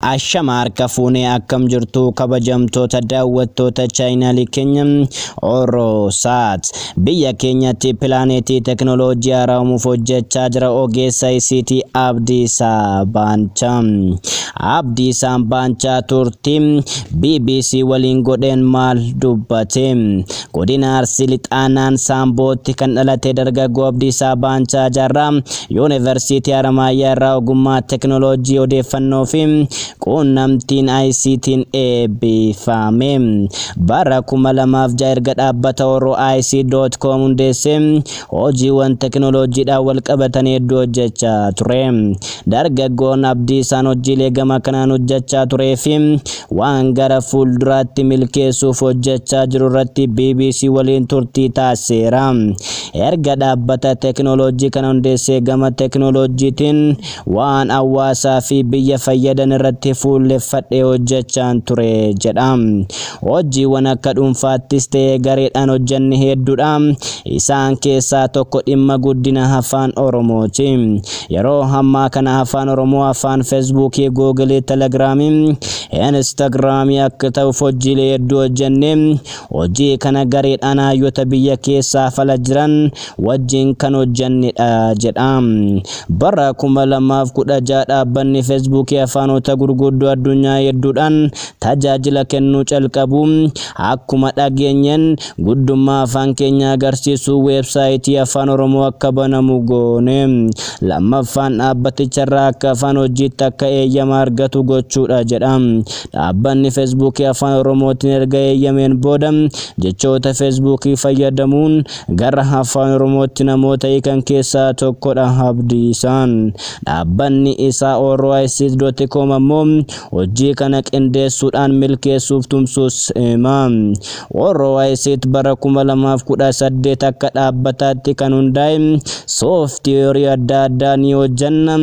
Ashama harka fuunee, akkam jirtu kabajamtoota daawwattoota chaayinaalii keenya Oroosaat? Biyya keenyatti pilaaneetii teknooloojii haaraa uumuuf hojjechaa jira ogeessa ICT Abdiisaa Baanchaa. Abdiisaan Baanchaa turtii BBC waliin godheen maal dubbate? Godina Arsii Lixaanaan Saambootti kan dhalate dargaggoo Abdiisaa Baanchaa Jaarraa Yuunivarsiitii Haramaayyaa irraa ogummaa teknooloojii odeeffannoo fi quunnamtiin ICT'n eebbifame. Bara 2006 erga dhaabbata Oro IC.com hundeessee hojiiwwan teknooloojiidhaan wal qabatan hedduu hojjechaa ture. Dargaggoon Abdiisaan hojiilee gama kanaan hojjechaa turee fi waan gara fuulduraatti milkeessuuf hojjechaa jiru irratti BBC waliin turtii taasiseera. Erga dhaabbata teknooloojii kana hundeessee gama teknooloojiitiin waan hawaasaa fi biyya fayyadan irratti fuulleffadhee hojjechaan ture jedha. Hojiiwwan akka dhuunfaattis ta'ee gareedhaan hojjenne hedduudha. Isaan keessaa tokko dhimma guddina afaan Oromooti. Yeroo ammaa kana afaan Oromoo afaan Feesbuukii, Googilii, Telegiraamii, Instaagiraamii akka ta'uuf hojiilee hedduu hojjenne. Hojii kana gareedhaan hayyoota biyya keessaa fala jiran wajjin kan hojjennedha jedha. Bara 2016 dhaabbanni Feesbuukii afaanota gurguddoo addunyaa hedduudhaan tajaajila kennuu calqabu. Akkuma dhageenyeen guddummaa afaan keenyaa agarsiisu weebsaayitii afaan Oromoo akka banamu goone. Lammaffaan dhaabbaticharraa akka afaan hojiitti akka eeyyama argatu gochuudha jedha. Dhaabbanni Feesbuukii afaan Oromootiin erga eeyyameen booda jechoota Feesbuukii fayyadamuun gara afaan Oromootti namoota hiikan keessaa tokkodha Abdiisaan. Dhaabbanni isaa oroic.com ammoo hojii kana qindeessuudhaan milkeessuuf tumsuus hima. Oroic bara 2018 akka dhaabbataatti kan hundaa'e sooftiweerii adda addaa ni hojjanna,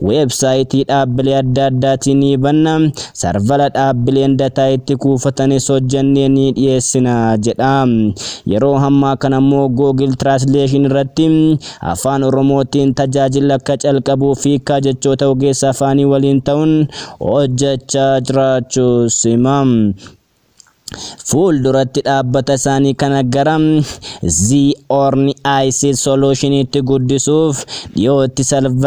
weebsaayitii dhaabbilee adda addaatiin ni banna, sarvara dhaabbileen dataa itti kuufatanis hojjannee ni dhiyeessina jedha. Yeroo ammaa kana immoo Google Translation irratti afaan Oromootiin tajaajila akka calqabuu fi hiikaa jechoota ogeessa afaanii waliin ta'uun hojjechaa jiraachuus hima. Fuulduratti dhaabbata isaanii kana gara The Orn IC Solutionitti guddisuuf dhiyootti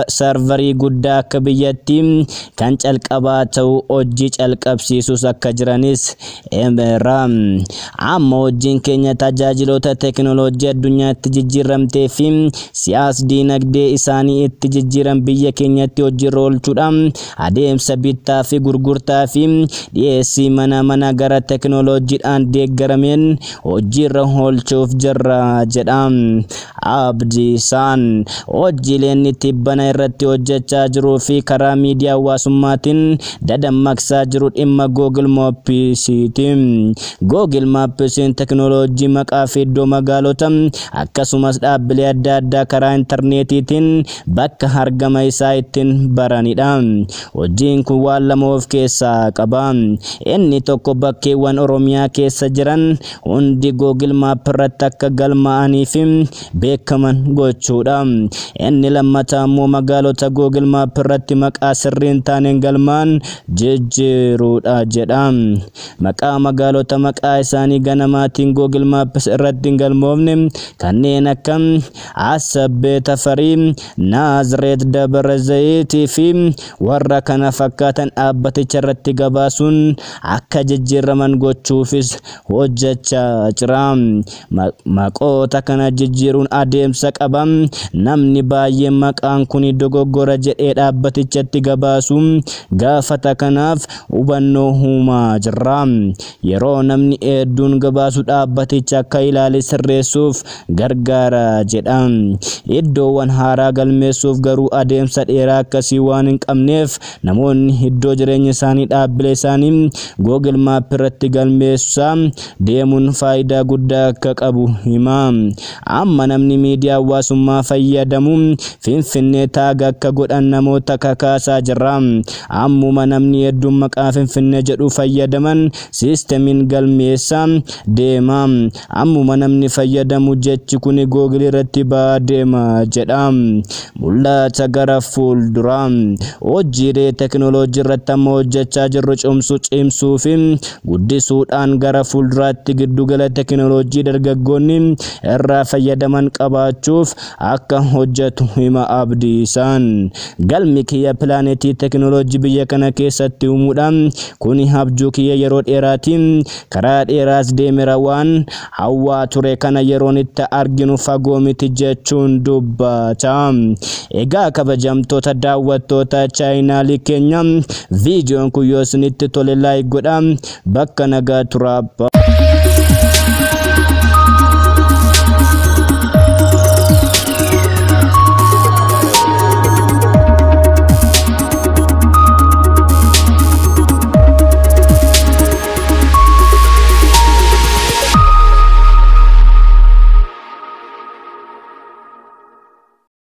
sarvarii guddaa akka biyyatti kan calqabaa ta'u hojii calqabsiisuus akka jiranis himeera. Amma hojiin keenya tajaajiloota teekinooloojii addunyaatti jijjiiramtee fi siyaas diinagdee isaanii itti jijjiiran biyya keenyatti hojiirra oolchuudha. Adeemsa bittaa fi gurgurtaa fi dhiyeessii mana mana gara teekinooloojiidhaan deeggarameen hojiirra oolchuuf jirra jedha. Abdiisaan hojiileen tibbana irratti hojjechaa jiruu fi karaa miidiyaa hawaasummaatiin dadammaqsaa jiru dhimma Google Mapsiiti. Google Mapsiin teekinooloojii maqaa fi iddoo magaalota akkasumas dhaabbilee adda addaa karaa intarneetiitiin bakka argama isaa ittiin baranidha. Hojiin kun waan lama of keessaa qaba. Inni tokko bakkeewwan Oromiyaa keessa jiran hundi Google Map irratti akka galmaa'anii fi beekaman gochuudha. Inni lammataa immoo magaalota Google Map irratti maqaa sirrii hin taaneen galmaa'an jijjiiruudha jedha. Maqaa magaalota maqaa isaanii ganamaatiin Google Maps irratti hin galmoofne kanneen akka Asabbee Tafarii, Naazreet Dabra Zayitii fi warra kana fakkaatan dhaabbaticha irratti gabaasuun akka jijjiiraman gochuufis hojjechaa jira. Maqoota kana jijjiiruun adeemsa qaba. Namni baay'een maqaan kun dogoggora jedhee dhaabbatichatti gabaasu gaafata, kanaaf hubannoo uumaa jirra. Yeroo namni hedduun gabaasu dhaabbaticha akka ilaale sirreessuuf gargaara jedha. Iddoowwan haaraa galmeessuuf garuu adeemsa dheeraa akkasii waan hin qabneef namoonni iddoo jireenya isaanii dhaabbilee isaanii Google Map irratti galmeessaa cimsaa deemuun faayidaa guddaa akka qabu hima. Amma namni miidiyaa hawaasummaa fayyadamu Finfinnee tag akka godhan namoota kakaasaa jirra. Ammuma namni hedduun maqaa Finfinnee jedhu fayyadaman siistemiin galmeessaa deema. Ammuma namni fayyadamu jechi kun Google irratti ba'aa deema jedha. Mul'ata gara fuulduraa hojiilee teknooloojii irratti amma hojjechaa jirru cimsuu fi guddisuudhaan gara fuulduraatti giddugala teknooloojii dargaggoonni irraa fayyadaman qabaachuuf akka hojjetu hima Abdiisaan. Galmi kiyya pilaanetii teknooloojii biyya kana keessatti uumuudha. Kuni abjuu kiyya yeroo dheeraati. Karaa dheeraas deemera, waan hawwaa ture kana yeroon itti arginu fagoo miti jechuun dubbata. Egaa kabajamtoota daawwattoota chaayinaalii keenya, viidiyoon kun yoo isinitti tole like godhaa. Bakka nagaa turaa.